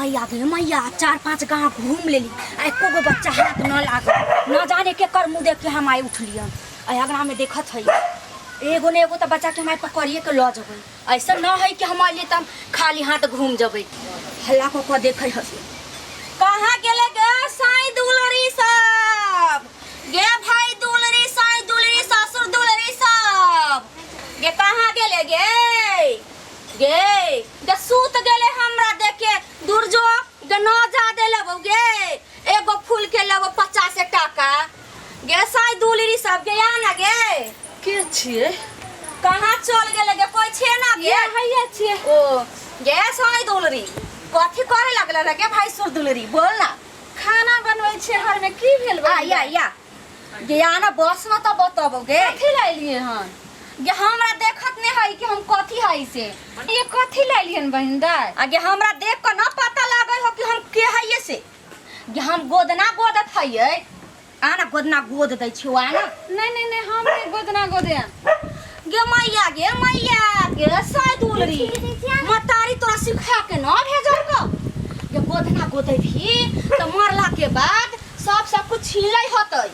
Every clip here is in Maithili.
मैया गे मैया, चार पाँच गाँव घूम लेली आ एको गो बच्चा हाथ न लागल। न जाने के कर मुँह देख के हम आइ उठलियन। आ अगना में देखत है एगो ने एगो तो बच्चा के हम आइ पकड़िए के लऽ जेबै। ऐसा न है कि हम अलिए तऽ हम खाली हाथ घूम जेबै। हल्ला कऽ कऽ देखै हस। कहाँ गेले गे साई दुलरी सब? गे भाई दुलरी, साई दुलरी, ससुर दुलरी सब गे कहाँ गेले गे? गे गे सूत गेले हमरा देख के। दूर जो गे, न जा दे लेबो गे। एगो फूल के लेबो 50 टाका। गे साई दुलरी सब गे आ ना गे। के छियै? कहाँ चल गेले गे? कोई छे ना गे? ये हैया छियै। ओ गे साई दुलरी, कथी करे लगले रे गे भाई सुर दुलरी, बोल ना। खाना बनबै छियै घर में, की भेल? आ या या गे आ ना, बस ना त बतबो गे। कथी लाइलियै हन? गे हमरा देखत नहीं है कि हम कथी है से। ये कथी लाइलियन बहिन दाय? आ गे हमरा देख के न पता लागे हो कि हम के है से। गे हम गोदना गोदत है, आ ना गोदना गोद दै छियो, आ ना। नहीं नहीं नहीं, हम नहीं गोदना गोदे। गे मैया गे मैया गे साई दुलरी, मतारी तोरा सिखा के न भेजल को गे। गोदना गोदै भी त मरला के बाद सब सब कुछ छीलै होतै,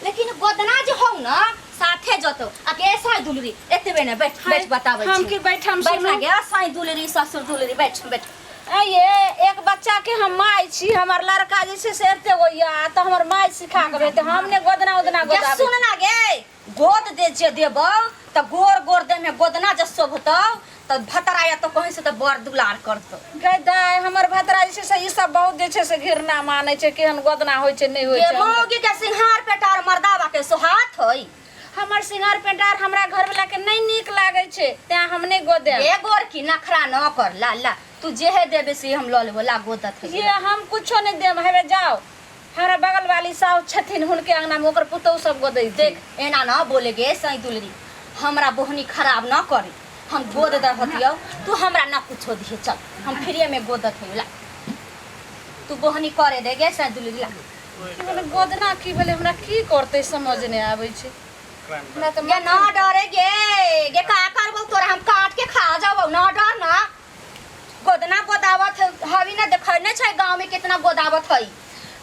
लेकिन गोदना जे हौ न साथे जतौ। आ गे साई दुलरी, एतबे ने बैठ बैठ बताबै हम छी। की बैठम? बैठ ना सुनू। गे साई दुलरी, ससुर दुलरी, बैठ बैठ। ये एक बच्चा के हम माय छी, हमर लड़का जे छै से एते गो या तऽ हमर माय सिखा के भेजतै। हम ने गोदना उदना गे गोदाबै। सुन ना गे, गोद दे जे देबौ त गोर गोर दे में गोदना जे शोभतौ त भतरा या तो कहीं से त बड़ दुलार करतौ। गै दाय, हमर भतरा जे छै से ई सब बहुत जे छै से घृणा मानै छै, केहन गोदना होइ छै नहि होइ गे छै। मौगी के सिंहार पेटार मर्दावा के सोहात होई। हमर सिंगार पेटार हमरा घरवला के नहि नीक लागै छै, तें हम नहि गोदेब। ए गोर की नखरा न कर, ला ला तू जेहे देबे से हम लऽ लेबो, ला गोदत है। ये हम कुछो नहि देब, हेबे जाओ, हमरा बगल वाली साउस छथिन, हुनके अंगना में ओकर पुतहु सब गोदै। देख एना न बोले गे सही दुलरी, हमरा बोहनी खराब न करे। हम गोद दे हतियौ, तू हमरा न कुछो दिहे, चल हम फ्रीए में गोदत है। ला तू बोहनी करे दे गे सही दुलरी, ला। की भेलै गोदना? की भेलै? हमरा की करतै समझ नहि आबै छै हमरा तऽ। गे न डरे गे, गे का करबौ तोरा, हम काट के खा जाबौ, न डर ना। गोदना गोदावत हवी ना, देखै नै छै गांव में कितना गोदावत है।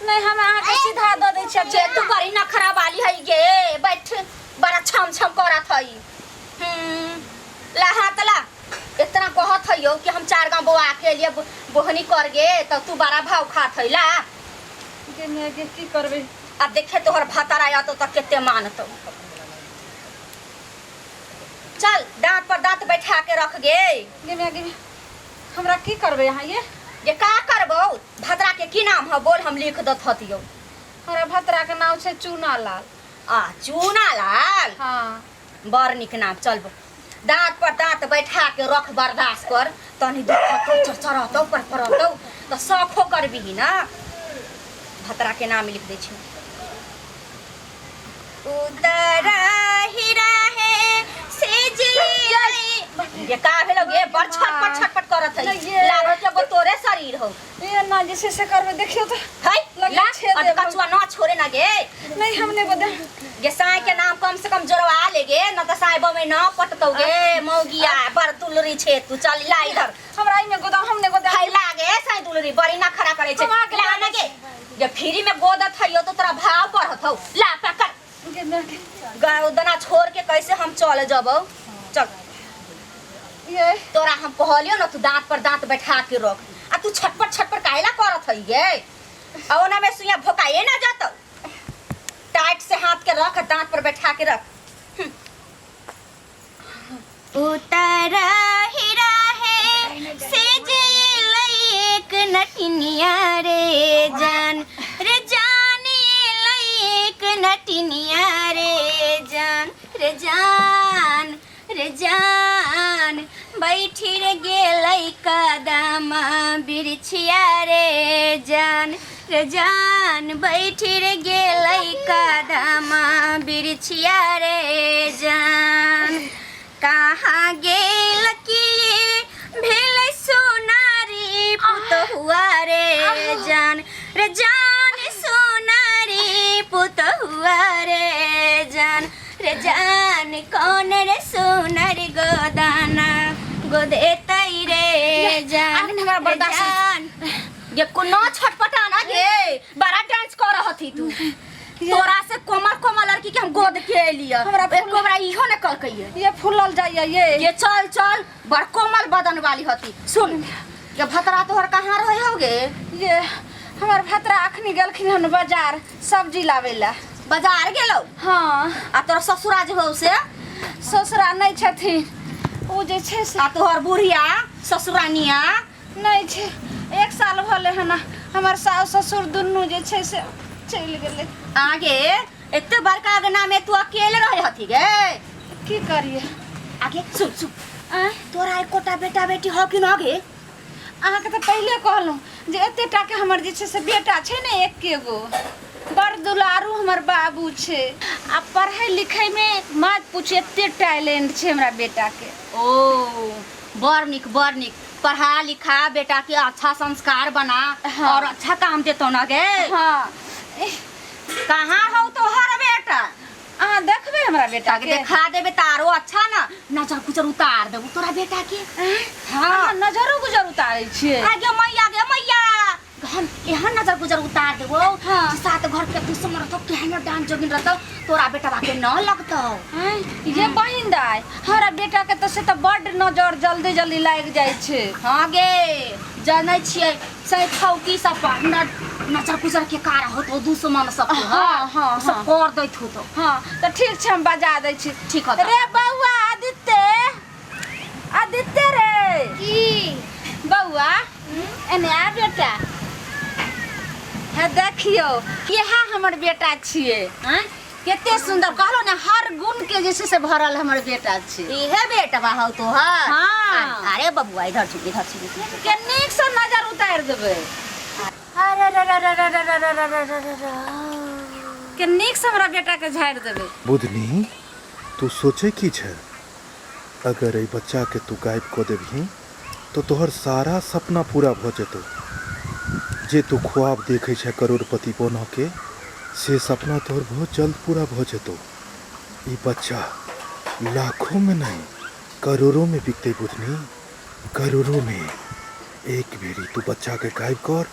नहि, हम अहाँके सीधा दऽ दै छी। जे तू बड़ी नखरा वाली है गे, बैठ, बड़ा छम छम करत है। ला हाथ ला। इतना कहत है कि हम चार गांव बौआ के लिए बोहनी कर गे, तो तू बड़ा भाव खात है। ला। गे माय गे, की करबै? अब देखे तोहर भातार आया तो कते मानतो। चल दांत पर दांत बैठा के रख गे। गे माय गे, हमरा की करबै अहाँ ये? ये का करबौ? भतरा के की नाम है बोल, हम लिख दत हतियौ। हमरा भतरा के नाम छै चूना लाल। आ चूना लाल? हाँ। बड़ नीक नाम। चल दांत पर दांत बैठा के रख, बर्दाश्त कर तनी, दुखतौ चरचरतौ पर परतौ तऽ शौखो करबिही ना। भतरा के नाम लिख दै छी। उतर हीरा है से जी ये का भेलो गे? बड़ छटपट छटपट करत है। नहीं। लागत एगो तोरे शरीर हो। ये ना जे छै से करबै, देखियौ तऽ। है लगे ला छेद अध एगो। कछुआ न छोड़े ना गे। नहीं, हम नहीं बदल गे। साई के नाम कम से कम जोड़वा ले गे, न त साई बमे न पटतौ गे। मौगिया बड़ दुलरी छे तू, चल ला इधर। हमरा एहिमे गोदाम, हम नहीं गोदाम। है लागे साई दुलरी बड़ी ना खड़ा करे छे। हम आके ला ना गे, जे फ्री में गोदत हइयो तो तोरा भाव बढ़त हौ। ला पकड़। गे माय गे। गोदना छोड़ के कैसे हम चल जबौ? चल। ये तोरा हम कहलियो ना, तू दांत पर दांत बैठा के रख, आ तू छटपट छटपट काहेला करत हई गे? आ ओना में सुइया भोकाए ना जातो। टाइट से हाथ के रख, दांत पर बैठा के रख। उतर हीरा है से एक नटिनिया रे जान, रे जान एक नटिनिया रे जान, रे जान, रे जान बैठी रे गेलै कदम बिरछिया रे जान, रे जान बैठी रे गेलै कदम बिरछिया रे जान। कहाँ गेल की भेलै सोनारी पुतहुआ रे जान, रे जान सोनारी पुतहुआ रे जान, रे जान कौन रे सोनारी गोदाना गोदेतै रे जान। आब हमरा रे बर्दाश्त जान। ये कोनो छटपटा ना गे, बड़ा डांस कर रहती तू। तोरा से कोमल कोमल लड़की के हम गोद के एलियै। हमरा एको बड़ा इहो ने करकैये। ये फूलल जाइए ये। ये चल चल, बड़ कोमल बदन वाली हती। सुन, ये भतरा तोहर कहाँ रहे होगे? ये हमर भतरा अखनी गेलखिन हन बाजार सब्जी लाबै ला। बाजार गेलौ? हाँ। आ तोरा ससुरा जे हौ से? ससुरा नहि छथिन, ओ जे छै से। आ तोहर बुढ़िया ससुरानिया? नहि छै, 1 साल भेलै हन, हमर सास ससुर दुनू जे छै से चलि गेलै। आगे एते बड़का अंगना में तू अकेले रहे हथी गे? की करिए। आगे सुन सुन, आँय? तोरा एकोटा बेटा बेटी हो कि न गे? अहाँके तऽ पहिले कहलहुँ जे एते टाके हमर जे छै से बेटा छै ने एके गो, बड़ दुलारू हमर बाबू छै, आ पढ़ै लिखैमे मत पूछ एते टैलेंट छै हमरा बेटाके। ओ बड़ नीक बड़ नीक, पढ़ा लिखा बेटा के अच्छा संस्कार बना। हाँ। और अच्छा काम देतो ना गे। हाँ। कहाँ हो तोहर बेटा? अहाँ देखबै हमरा बेटा के? देखा देबे तारो अच्छा ना नजर गुजर उतार देबो तोरा बेटा के। हाँ। अहाँ नजरो गुजर उतारै छियै? आगे मैया गे मैया, हम एहन नजर गुजर उतार देबो। हाँ। कि सात घर के दुश्मन रहतो, केहन डांस जोगिन रहतो, तोरा बेटवा के न लगतो। आँय, ये बहिन दाय, हमरा बेटा के तऽ से तऽ बड्ड नजर जल्दी जल्दी लागि जाइ छै। हाँ गे, जनै छियै से ठौकी सब पर नजर गुजर के कार होतो दुश्मन सब के। हाँ, हाँ, सब हाँ। कर दैत होतो। हाँ तऽ ठीक छै, हम बजा दै छी। ठीक होता। रे बौआ आदित्य, आदित्य रे। की बौआ एने आ बेटा। हे देखियौ, इएह हमर बेटा छियै। आँय? कते सुंदर कहलो ने, हर गुण के जे छै से भरल हमर बेटा छै। इहे बेटवा हौ तोहर? हाँ। अरे बबुआ इधर सुन, इधर सुन। के नीक से नजर उतारि देबै। अरे रे रे रे रे रे रे रे रे रे रे। के नीक से हमरा बेटा के झाड़ि देबै। बुधनी, तू सोचे की छै? अगर एहि बच्चा के तू गायब कऽ देबही तो तोहर सारा सपना पूरा भऽ जेतौ। जे तू ख्वाब देखै छै करोड़पति बनऽ के, से सपना तोहर बहुत जल्द पूरा भऽ जेतौ। ई बच्चा लाखों में नहीं करोड़ों में बिकतै बुधनी, करोड़ों में। एक बेरी तू बच्चा के गायब कर,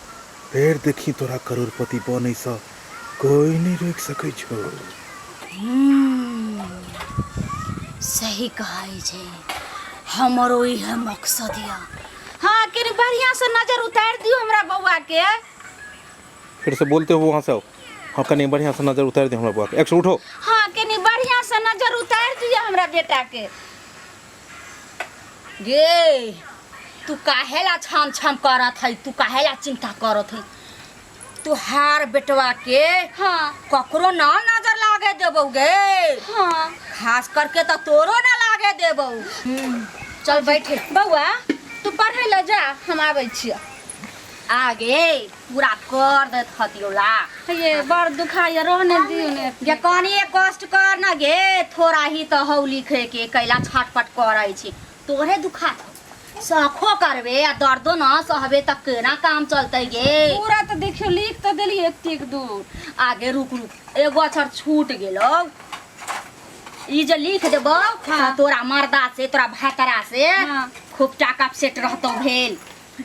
फेर देखी तोरा करोड़पति बनै सँ कोई नहीं रोकि सकै छौ। सही कहै छै, हमरो इहे मकसद या। हाँ, कनि बढ़िया से नजर उतारि दियौ हमरा बौआ के। फिर से बोलते हो वहाँ से आओ। हाँ, कनि बढ़िया से नजर उतारि दियौ हमरा बौआ के। एक से उठो। हाँ, कनि बढ़िया से नजर उतारि दियौ हमरा बेटा के। गे तू काहेला छाम छाम करत है, तू काहेला चिंता करत है? तुहार बेटवा के हाँ। ककरो ना नजर लागे देबौ गे। हाँ। खास करके तो तोरो ना लागे देबौ। चल बैठे। बौआ तू पढ़ै लए जा, हम आबै छियै। आगे पूरा कर देत हतियो ला। ये बड़ दुखाइए, रहने दियौ ने। गे कनिए कष्ट कर ना गे, थोड़ा ही तो हौ लिखे के कैला छटपट करै छी। तोरे दुखात हौ, सखो करबे आ दर्दो न सहबे त केना काम चलतै गे? पूरा तऽ देखियौ लिख तऽ देलियै एतेक दूर। आगे रुक रुक, एगो अक्षर छूट गेलौ। ई जे लिख देबौ। हाँ। त तोरा मर्दा से तोरा भातरा से हाँ। खूब टाका सेट रहतौ, भेल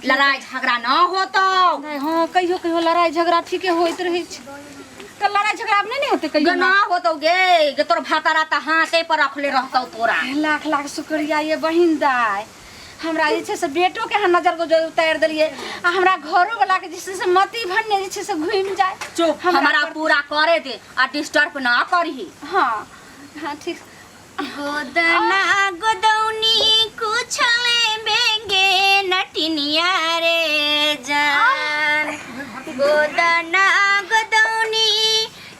लड़ाई झगड़ा न होतौ। नहि, हाँ, कहियो कहियो लड़ाई झगड़ा ठीके होइत रहै छै, तऽ लड़ाई झगड़ा आब नहि ने होतै कहियो गे न होतौ गे, गे तोर भातरा त हाथे पर रखले रहतौ तोरा। लाख लाख शुक्रिया ये बहिन दाय, हमरा जे छै से बेटो के अहाँ नजर गुजर उतारि देलियै, आ हमरा घरो वाला के जे छै से मति भन्ने जे छै से घुमि जाय। चुप, हमरा पूरा करे दे आ डिस्टर्ब न करही। हाँ हाँ ठीक। गोदना गोदौनी कुछले बेंगे नटिनिया रे जान, गोदना गोदौनी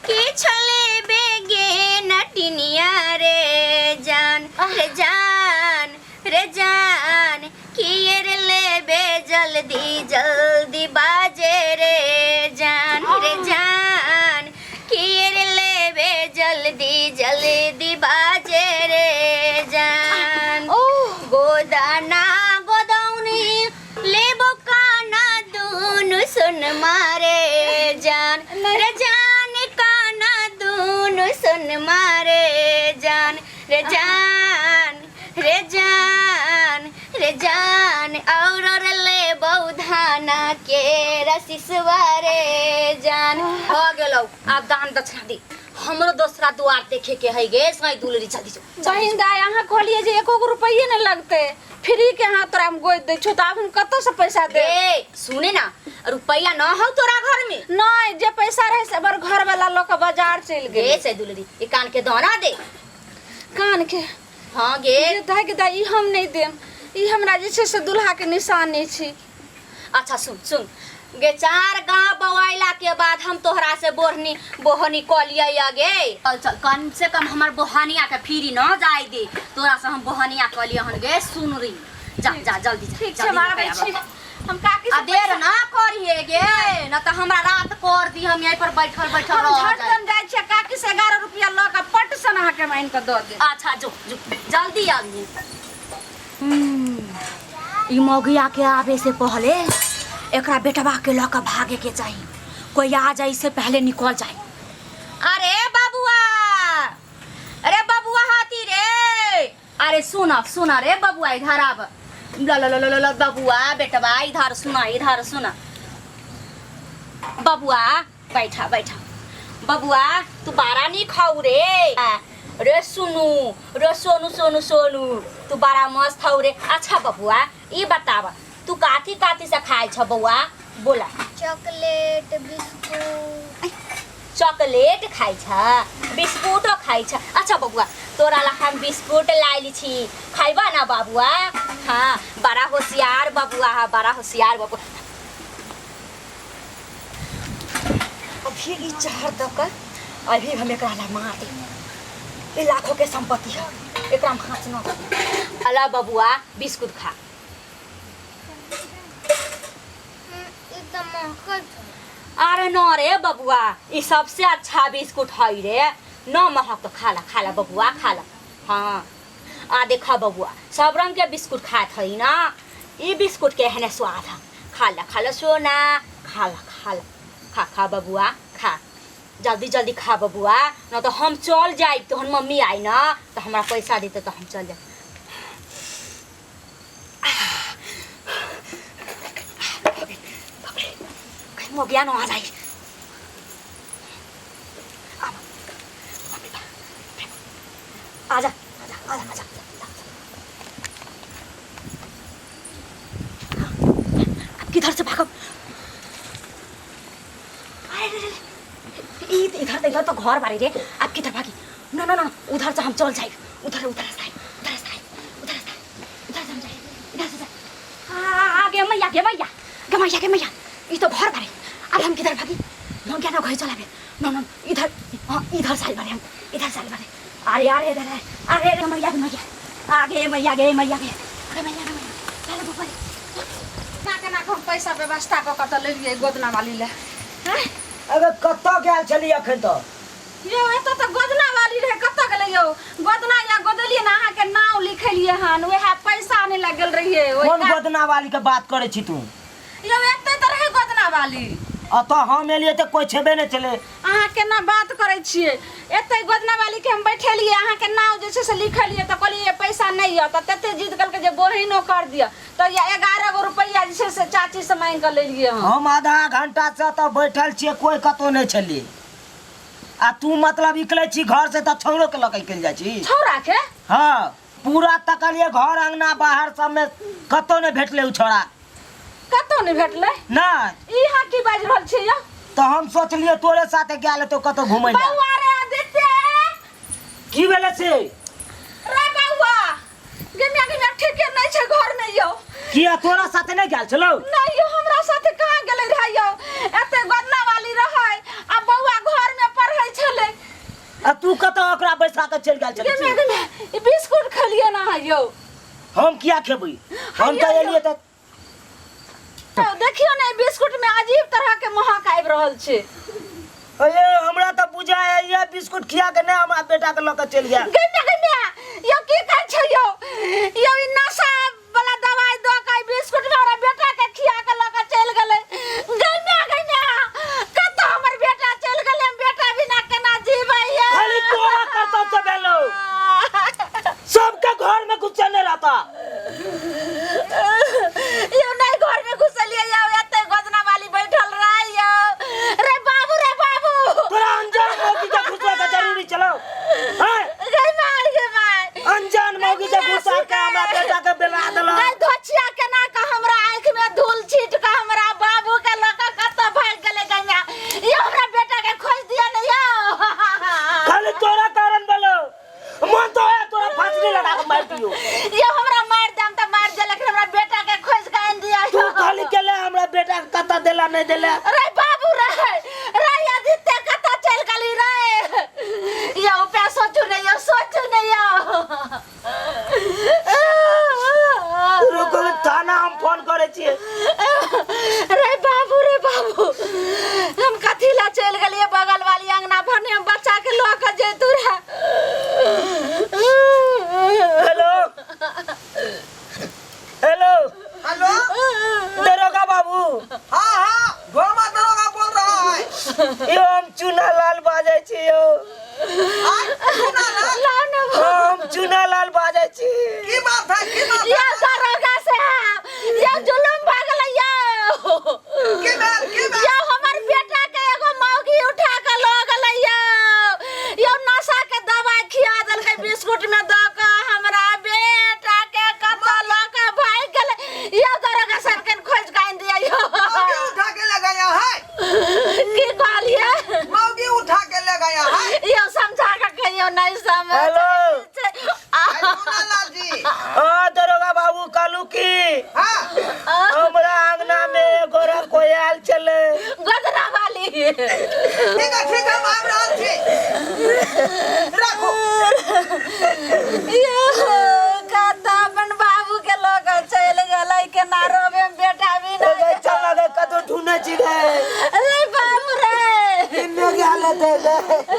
किछले बेगे नटिनिया रे जान, रे जान रे जान किए रे लेबे जल्दी जल्दी बाजे रे जान, रे जान किए रे लेबे जल्दी जल्दी बाजे रे जान। ओ गोदाना गोदौनी लेबो काना दुनु सुन मारे जान, रे जान काना दुनु सुन मारे जान, रे जान रे जान रे जान और लेबौ धान। दाना के रसिसवारे जान हो गेलौ। आब दान दक्षिणा दे, हमरो दोसरा द्वार देखे के है गे सै दुलरी, जल्दी जो। बहिन दाय, अहाँ कहलियै जे एको गो रुपैये नहि लगतै, फ्री के अहाँ तोरा हम गोदि दै छौ, तऽ आब हम कतऽसँ पैसा देब? ए सुने ना, रुपैया न हौ तोरा घर में? नहि, जे पैसा रहै से हमर घरवाला लऽ कऽ बाजार चलि गे गेलै। सै दुलरी, ई कान के दाना दे। कान के? हाँ गे। जे दाय के दाय, ई हम नहि देब, ई हमरा जे छै से दुल्हा के निशानी छी। अच्छा सुन सुन गे, चार गांव बवाइला के बाद हम तोहरा से बोहनी बोहनी क लियै गे। चल चल, कम से कम हमर बोहनिया के फ्री न जाय दे, तोरा से हम बोहनिया क लियै हन गे सुनरी। जा जा जल्दी जा। ठीक छै। जल्दी हम आबै रुपैआ छी। बा। हम काकी आ से देर ना करिए गे, न त हमरा रात कर दी, हम यहीं पर बैठल बैठल हम रह झट जाए। दन जाइ छियै, काकी से 11 रुपया लऽ कऽ पट सन अहाँके हम आनि कऽ दऽ देब। अच्छा जो जो, जल्दी आबिए। ई मौगिया के आवे से पहले एकरा बेटवा के लऽ कऽ भागे के चाही, कोई आ जाए से पहले निकल जाए। अरे बबुआ, अरे बबुआ हाथी रे, अरे सुन सुन रे बबुआ, इधर आब। ल ल ल ल ल बबुआ, बेटवा इधर सुना, इधर सुना बबुआ, बैठा बैठा बबुआ, तू बारा नहीं खाऊ रे। रे सुनू रे, सोनू सोनू सोनू, तू बड़ा मस्त हौ रे। अच्छा बबुआ, ई बताब तू काथी काथी से खाइ छ बौआ, बोला। Chocolate, biscuit. चॉकलेट खाइ छ, बिस्कुटो खाइ छ। अच्छा बबुआ, तोरा ला हम बिस्कुट लाइल छी, खैबा ना बबुआ? हाँ, बड़ा होशियार बबुआ है, बड़ा होशियार बबुआ। अभी ई चार दक अभी हम एकरा ला मार दे, ई लाखों के संपत्ति है, एकरा में हाथ न। अला बबुआ, बिस्कुट खा। ई तऽ महकत है। अरे न रे बबुआ, ई सबसे अच्छा बिस्कुट है रे, न महक तो खाला खाला बबुआ खाला। हाँ आ देखा बबुआ, सब रंग के बिस्कुट खात है ना, ई बिस्कुट के एहने स्वाद है। खाला खाला सोना, खाला खाला, खा खा बबुआ खा, जल्दी जल्दी खा बबुआ, न तो हम चल जाइब, तोहन मम्मी आई ना तो हमरा पैसा देते तो हम चल जाए। कहीं मोगिया न आ जाए। आजा आजा आजा आजा। अब किधर से भागब? अरे रे रे, ई इधर तो, इधर तो घर बारी रे, अब किधर भागी? न न न, उधर से हम चल जाए, उधर उधर से आए, उधर से आए, उधर से आए, उधर से हम जाए, इधर से जाए। आ गे मैया गे मैया गे मैया गे मैया, ई तो घर बारी, अब हम किधर भागी? न क्या न घर चलाबे न न, इधर, हाँ इधर से आइल बारे हम, इधर से आइल बारे। अरे अरे इधर आए, अरे रे मैया गे मैया, आ गे मैया गे मैया गे गे मैया गे मैया, चलो बाबा रे। केना केना कऽ हम पैसा व्यवस्था कऽ कऽ तऽ लेलियै गोदना वाली लए आँय? अगर कतऽ गेल छली अखन तक? यौ, एतऽ तऽ गोदना वाली रहै, कतऽ गेलै यौ गोदना? या गोदलियै ने, अहाँके नाम लिखेलियै हन, उएह पैसा आनै लए गेल रहियै ओहि कोन गोदना वाली के बात करै छी तू? यौ, एतै तऽ रहै गोदना वाली। अतऽ हम एलियै तऽ कोइ छेबे नहि छलै। अहाँ केना बात करै छियै? एतै गोदना वाली के हम बैठेलियै, अहाँके नाम जे छै से लिखेलियै, तऽ कहलियै पैसा नहि यऽ, तऽ तते जिद केलकै जे बहिनो कर दिअ, तऽ या 11 गो रुपैआ जे छै से चाची से मांगि कऽ लेलियै हम। हम आधा घंटा से एतऽ बैठल छियै, कोइ कतौ नहि छलियै, आ तू मतलब निकलै छी घर से तऽ छौड़ो के लऽ के निकलि जाइ छी। छौड़ा के? हाँ, पूरा तकलियै घर अंगना बाहर सबमे, कतौ नहि भेटलै ओ छौड़ा। कतौ नहि भेटलै? नहि। ई अहाँ की बाजि रहल छियै यौ? तऽ हम सोचलियै तोरे साथे गेल हेतौ कतौ घुमै लए। बौआ रे आदित्य। की भेलै से? रे बौआ गे म्या ठीके नहि छै घर में यौ। किया, तोरा साथे नहि गेल छलौ? नहीं यौ, हमरा साथे कहाँ गेलै रहै यौ, एते गोदना वाली रहै आ बौआ घर में पढ़ै छलै। आ तू कतऽ ओकरा बैसा कऽ चलि गेल गे छली? म्या गे म्या, ई बिस्कुट खेलियै ना अहाँ यौ? हम किया खेबै? हम तऽ एलियै तऽ यौ, देखियौ ने, ई बिस्कुट में अजीब तरह के महक आबि रहल छै। अये, हमरा तऽ बुझाइ ये बिस्कुट खिया के नहि हमरा बेटा के लऽ के चलि गेल। गे म्या गे म्या, यौ की कहै छै यौ? यौ, ई नशा वाला दवाई दऽ के ई बिस्कुट में हमरा बेटा के खिया के लऽ के चलि गेलै। गे म्या गे म्या, कतऽ हमर बेटा चलि गेलै? हम बेटा बिना केना जीबै यौ? खाली तोरा करतब से भेलौ, सबके घर में घुसने रहता। यौ, नहि घर में घुसलियै यौ, एतै दियो। ये हमरा मार देम त मार दे, लेकिन हमरा बेटा के खोज के आन दिया। तू खाली केले हमरा बेटा के कतऽ देला नहीं देला। रे बाबू रे, रे आदित्य कतऽ चल गेली रे? यो पे सोचू नहीं, यो सोचू नहीं यो। रुको, थाना हम फोन करे छियै। रे बाबू रे बाबू, हम कथी ला चल गेलिए बगल वाली अंगना भने, हम बच्चा के लऽ के जैतू रे। हेलो हेलो हेलो दरोगा बाबू। हाँ हाँ, ढोलमा दरोगा बोल रहा है। यो हम चूना लाल बाजै छी यो। चूना लाल? लाओ ना। हम चूना लाल बाजै छी। की बात है, की बात है? ये दरोगा साहब, ये जुलुम भऽ गेलै यो। की भेल, की भेल? यो हमर बेटा के एगो मौगी उठा के लऽ गेलै यो। यो नशा के दवाई खिया देलकै बिस्कुट में दऽ के, हमरा बेटा के कतऽ लऽ के भागि गेलै। यो दरोगा साहब के खोज के आनि दिया यो। मौगी उठा के ले गया है? की कहलियै? मौगी उठा के ले गया है। यो समझा के कहियो नहीं समझ। हेलो। चूना लाल जी। हाँ दरोगा बाबू, कहलू की हाँ। हमरा अंगना में गोरा कोई आयल छलै। गोदरा वाली। ठीक है ठीक है, हम आबि रहल छी, राखू। यो कतऽ अपन बाबू के लऽ के चलि गेलै, केना रहबै हम बेटा बिना? चल लगे कतौ ढूंढै छी गे। अरे बाबू रे, किन्ने गेल हेतै गे?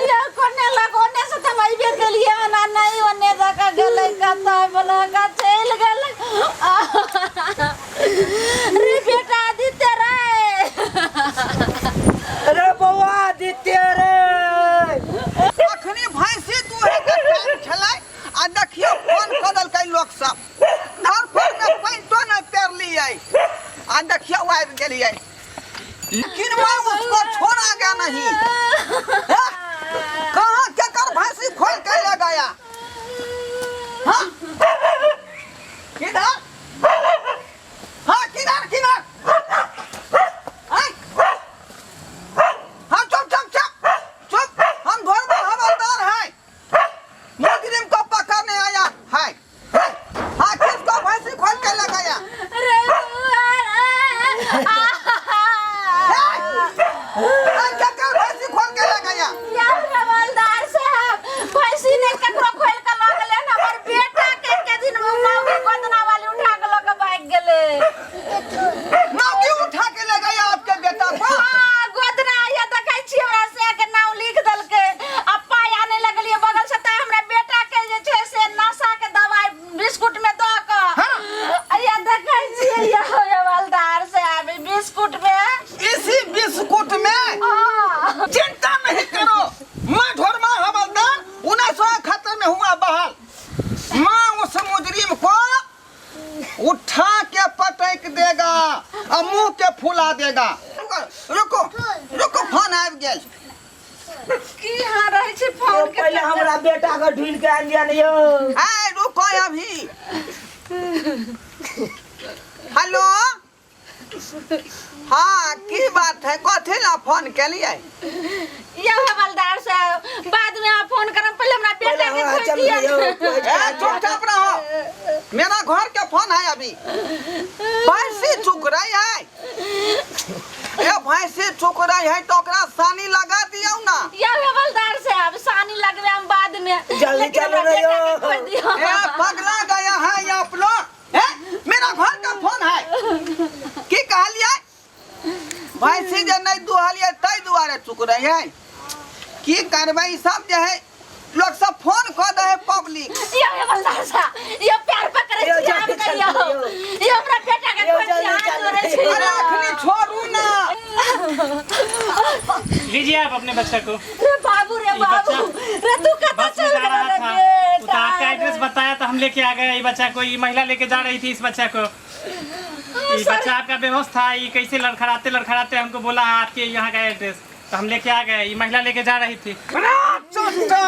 यो कोने लग, ओने से तऽ हम अइबे केलियै हन, आ नहि ओने दऽ कऽ गेलै, कतऽ लऽ कऽ चलि गेलै। रे बेटा आदित्य रे, रे बौआ आदित्य रे। अखनी भैंसी दुहे के टाइम छलै आ देखियौ फोन कऽ देलकै लोक सब। घर पर में पानितो नहि पेरलियै आ देखियौ आबि गेलियै, लेकिन मैं उसको छोड़ा गया नहीं। हैं? कहाँ केकर भैंसी खोल के ले गया? हाँ किधर? हाँ किधर किधर? आय? हाँ चुप चुप चुप चुप, हम घर में हवलदार हैं, मुजरिम को पकड़ने आया है। हाँ किसको भैंसी खोल के लगाया? रे बौआ रे। केकर भैंसी खोल के लगाया? यार हवलदार साहब, भैंसी ने ककरो खोल के लऽ गेलै हन, हमर बेटा के के दिन मौगी गोदना वाली उठा के लऽ के भागि गेलै। मौगी उठा के ले गया आपके बेटा को? हाँ, गोदना ये देखै छी हमरा से के नाम लिख देलकै आ पाइ आने लगलियै बगल से तऽ हमरा बेटा के जे छै से नशा के दवाई बिस्कुट में दऽ कऽ। आ ये देखै छियै ये हवलदार साहब, ई बिस्कुट में। इसी बिस्कुट में? हाँ। चिंता नहीं करो, मैं ढोरमा हवलदार 1971 में हुआ बहाल। माँ उस मुजरिम को उठा के पटक देगा और मुंह के फुला देगा। रुको रुको, फोन आबि गेल। की हाँ रहै छै फोन के? पहिले हमरा बेटा के ढूंढ के आनि दिया ने यौ। ए रुको अभी। हेलो, हाँ की बात है, कथी ला फोन केलिए? यौ हवलदार साहब, बाद में अहाँ फोन करब, पहिले हमरा बेटा के पहिले खोज चलू दिअ। यौ, खोज। ए चुपचाप रहो, मेरा घर के फोन है। अभी भैंसी चुक रही है, ए भैंसी चुक रही है तो ओकरा सानी लगा दियौ ना। यौ हवलदार साहब, सानी लगबे हम बाद में, जल्दी लेकिन चलू हमरा ने बेटा के यौ। खोज दिअ। ए पगला गया है ये आप लोग? ए मेरा घर का फोन है। की कहलिए? भैंसी जे नहीं दुहलिए तै दुआरे चुक रही है। की करबै, ई सब जे है लोग सब फोन कऽ दे है पब्लिक। यौ हवलदार साहब, यौ पैर पकड़ै यौ, छी, आब जल्दी कहियौ। चलू, यौ। यौ हमरा बेटा के यौ, खोज दिअ, जल्दी हाथ चलू। जोड़ै छी। अरे अखनी छोड़ू ना। लीजिए आप अपने बच्चा को। रे बाबू रे ई बाबू बच्चा रे, तू कतऽ बस में चल जा रहा गेल रे था वो तो बेटा? आपका एड्रेस बताया तो हम लेके आ गए ये बच्चा को। ये महिला लेके जा रही थी इस बच्चा को। ये बच्चा आपका बेहोश था, ये कैसे लड़खड़ाते लड़खड़ाते हमको बोला आपके यहाँ का एड्रेस, तो हम लेके आ गए। ये महिला लेके जा रही थी। चुट्टा,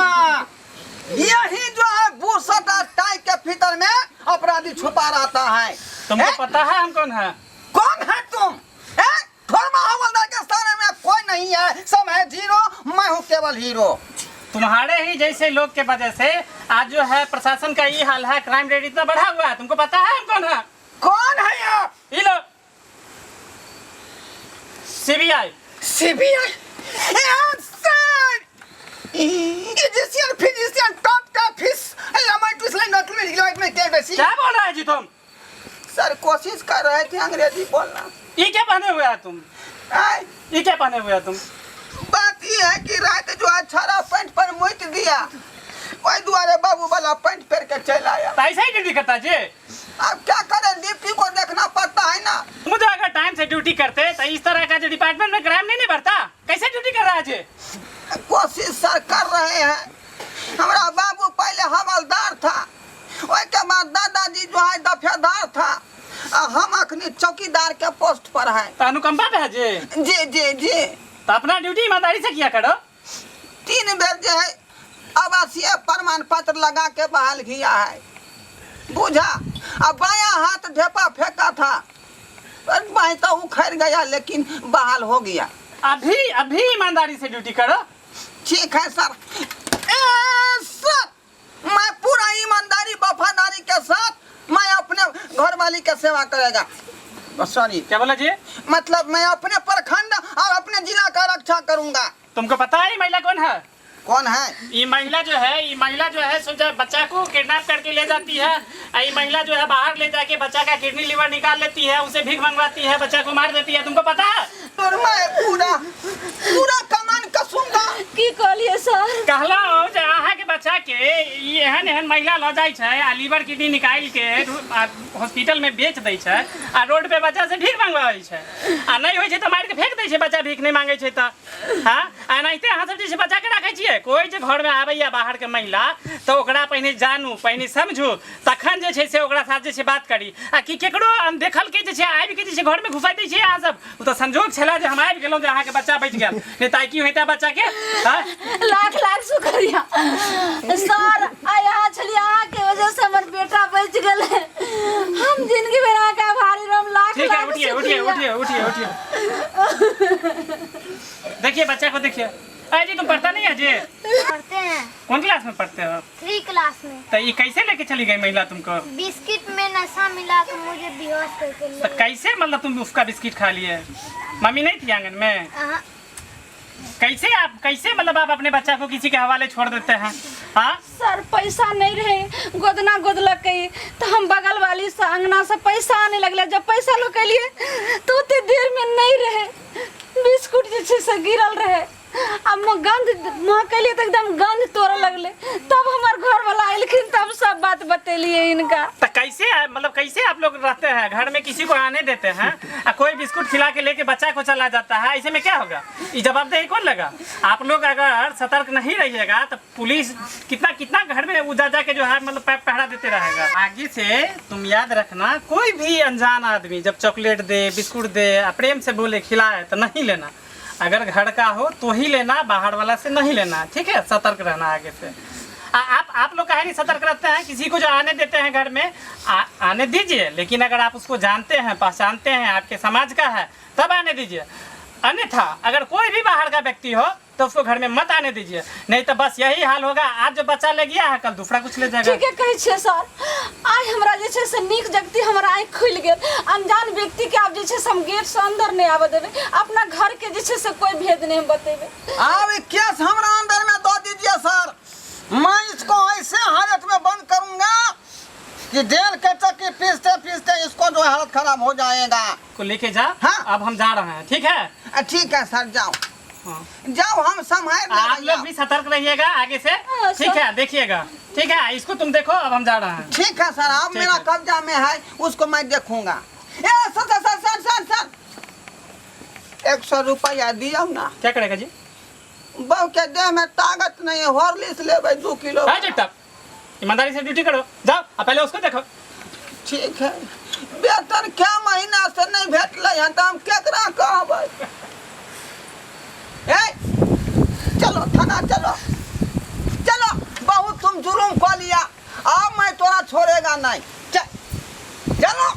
यही जो है बुशर्ट और टाई के भीतर में अपराधी छुपा रहता है। तुमको हैं? पता है हम कौन है? कौन है तुम? हैं? धर्मा हवलदार के स्थान में कोई नहीं है, सब है जीरो, मैं हूँ केवल हीरो। तुम्हारे ही जैसे लोग के वजह से आज जो है प्रशासन का ये हाल है, क्राइम रेट इतना बढ़ा हुआ है। तुमको पता है हम कौन है? कौन है आप? ये लो CBI. CBI? Physician physician top का फिस क्या बोल रहा है जी तुम? सर कोशिश कर रहे थे अंग्रेजी बोलना। ये क्या पहने हुए है तुम? आय, ये क्या पहने हुए है तुम? बात ये है कि रात जो है छड़ा पैंट पर मुइत दिया, वही दुआरे बाबू वाला पैंट पहन के चल आया। तो ऐसा ही ड्यूटी करता जी? अब क्या करें, ड्यूटी को देखना पड़ता है ना। मुझे अगर टाइम से ड्यूटी करते तो इस तरह का जो डिपार्टमेंट में क्राइम नहीं बढ़ता। कैसे ड्यूटी कर रहा है जी? कोशिश सर कर रहे हैं। हमारा बाबू पहले हवलदार था, ओके बाद दादाजी जो है दफेदार था, आ हम अखनी चौकीदार के पोस्ट पर हैं। तो अनुकंपा पे है जी? जी जी जी। तो अपना ड्यूटी ईमानदारी से किया करो। 3 बेर जो है आवासीय प्रमाण पत्र लगा के बहाल किया है, बुझा। अब बाया हाथ ढेपा फेंका था, बाएं तो उखड़ गया लेकिन बहाल हो गया। अभी अभी ईमानदारी से ड्यूटी करो। ठीक है सर। ए, सर मैं पूरा ईमानदारी वफादारी के साथ मैं अपने घर वाली के सेवा करेगा। सॉरी। क्या बोला जी? मतलब मैं अपने प्रखंड और अपने जिला का रक्षा करूंगा। तुमको पता है ये महिला कौन है? कौन है? ये महिला जो है, ये महिला जो है सोचा बच्चा को किडनैप करके ले जाती है। ये महिला जो है बाहर ले जाके बच्चा का किडनी लीवर निकाल लेती है, उसे भीख मंगवाती है, बच्चा को मार देती है। तुमको पता है? और मैं पूरा पूरा कमान कसूंगा। की कहलिए सर? कहलहुँ जे अहाँके बच्चा के ई एहन एहन महिला लऽ जाइ छै आ लीवर किडनी निकालि के हॉस्पिटल में बेच दै छै आ रोड पे बच्चा से भीख मंगवाबै छै, आ नहि होइ छै तऽ मारि के फेंक दै छै। बच्चा भीख नहि मांगै छै तऽ हाँ, एनाहिते अहाँ सब जे छै बच्चा के राखै छियै। कोइ जे घरमे आबैया बाहर के महिला तऽ ओकरा पहिने जानू, पहिने समझू, तखन जे छै से ओकरा साथ जे छै बात करी। आ कि केकरो अनदेखल के जे छै आबि के जे छै घरमे घुसाइ दै छियै अहाँ सब। ओ तऽ संजोग छलै जे हम आबि गेलहुँ जे अहाँके बच्चा बचि गेल, नहि तऽ आइ की होइतै बच्चा के? हाँ? लाख लाख शुक्रिया सर, आइ अहाँ छलियै, अहाँके वजह से हमर बेटा बचि गेलै। हम जिंदगी भरि अहाँके आभारी रहब। लाख ठीक है, लाख उठिए उठिए शुक्रिया। उठिए उठिए उठिए। देखिए बच्चा को देखिए। अरे जी तुम पढ़ता नहीं है जी? पढ़ते हैं। कौन क्लास में पढ़ते हो? 3 क्लास में। तो ये कैसे लेके चली गई महिला तुमको? बिस्किट में नशा मिला के मुझे बेहोश करके ले तो कैसे मतलब तुम उसका बिस्किट खा लिए? मम्मी नहीं थी आंगन में? अहाँ, कैसे आप कैसे मतलब आप अपने बच्चा को किसी के हवाले छोड़ देते हैं? हाँ सर पैसा नहीं रहे, गोदना गोदलकै तो हम बगल वाली से अंगना से पैसा आने लगले। जब पैसा लोग लिए तो उतने देर में नहीं रहे, बिस्कुट जे छै से गिरल रहे। आ गंध महकलिए तो एकदम गंध तोड़े लगले। तब हमार घर वाला अयलखिन, तब सब बात बतेलिए इनका। तो कैसे मतलब कैसे आप लोग रहते हैं घर में, किसी को आने देते हैं आ कोई बिस्कुट खिला के लेके बच्चा को चला जाता है? ऐसे में क्या होगा? ये जवाबदेही कौन लगा? आप लोग अगर सतर्क नहीं रहिएगा तो पुलिस कितना कितना घर में उजा जा के जो है मतलब पहरा देते रहेगा। आगे से तुम याद रखना, कोई भी अनजान आदमी जब चॉकलेट दे, बिस्कुट दे, आ प्रेम से बोले खिलाए तो नहीं लेना। अगर घर का हो तो ही लेना, बाहर वाला से नहीं लेना, ठीक है? सतर्क रहना आगे से। आप लोग काहे नहीं सतर्क रहते हैं? किसी को जो आने देते हैं घर में, आने दीजिए, लेकिन अगर आप उसको जानते हैं, पहचानते हैं, आपके समाज का है, तब आने दीजिए। अन्यथा अगर कोई भी बाहर का व्यक्ति हो तो उसको घर में मत आने दीजिए, नहीं तो बस यही हाल होगा। आज जो बच्चा ले गया है कल दूसरा कुछ ले जाएगा। ठीके कहै छियै सर। आइ हमरा जे छै से नीक जगती हमर आँखि खुलि गेल। अनजान व्यक्तिके आब जे छै से हम गेटसँ अंदर नहि आबऽ देबै। अपना घरके जे छै से कोइ भेद नहि हम बतेबै। अब ये केस हमरा अंदर में दो दीजिए सर, मैं इसको ऐसे हालत में बंद करूंगा कि जेल के चक्की पीसते पीसते इसको जो हालत खराब हो जाएगा। को लेके जा। हाँ। अब हम जा रहे हैं, ठीक है? ठीक है सर, जाओ हाँ। जाओ, हम संभाल आप लोग भी सतर्क रहिएगा आगे से, हाँ, ठीक है? देखिएगा, ठीक है? इसको तुम देखो, अब हम जा रहे हैं। ठीक है सर, अब ठीक मेरा है। कब्जा में है, उसको मैं देखूंगा। ए sir sir sir sir sir sir, 100 रुपया दियो ना। क्या करेगा जी? बहू के देह में ताकत नहीं है, हॉर्लिक्स लेबै 2 किलो। हाँ चुपचाप ईमानदारी से ड्यूटी करो, जाओ अब पहले उसको देखो। ठीक है, वेतन क्या महीना से नहीं भेटलै हन तऽ हम केकरा कहबै? ए चलो थाना चलो चलो, बहुत तुम जुलूम कऽ लिया, अब मैं तोरा छोड़ेगा नहीं। चलो,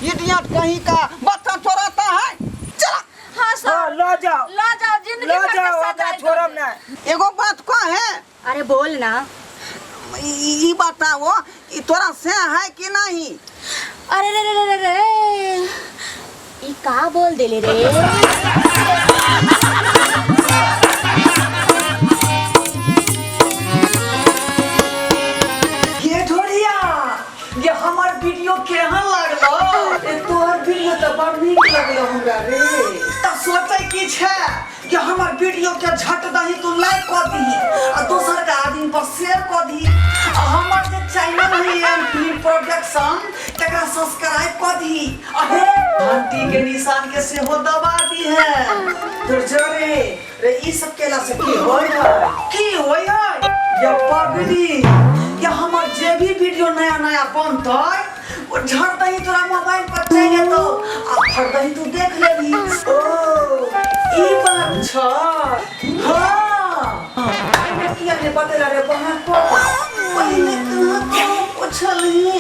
इडियट कहीं का बच्चा चोराता है, चला। हाँ सर। हाँ, लऽ जाओ। लऽ जाओ जिंदगी लऽ भर के जाओ ओकरा सजाय छोड़ब देबै। नहि। एगो बात कहे। अरे बोल ना। ई बताओ कि तोरा से है कि नहीं? अरे रे रे रे रे रे, ई का बोल देले रे? ये ढोरिया, ये हमर वीडियो केहन लागलो? ए तोहर वीडियो तऽ बड़ नीक लगलो हमरा रे। तऽ सोचै की छै कि हमर वीडियो के झट दही तू लाइक कऽ दही आ दोसर के आदमी पर शेयर कऽ दही आ हमर जे चैनल है एम फिल्म प्रोडक्शन तकरा सब्सक्राइब कऽ दही आ हे घंटी के निशान के सेहो दबा दी है। तोर जरे रे ई सब केला से की होय है? की होय है या पगली, या हमर जे भी वीडियो नया नया बनतै ओ झट दही तोरा मोबाइल पर चलि जेतौ आ फट दही तू देख लेबही। ओ ई बात छ। हाँ, किया ने बतेला रे बहन को पहिले कहाँ कहाँ पुछलही?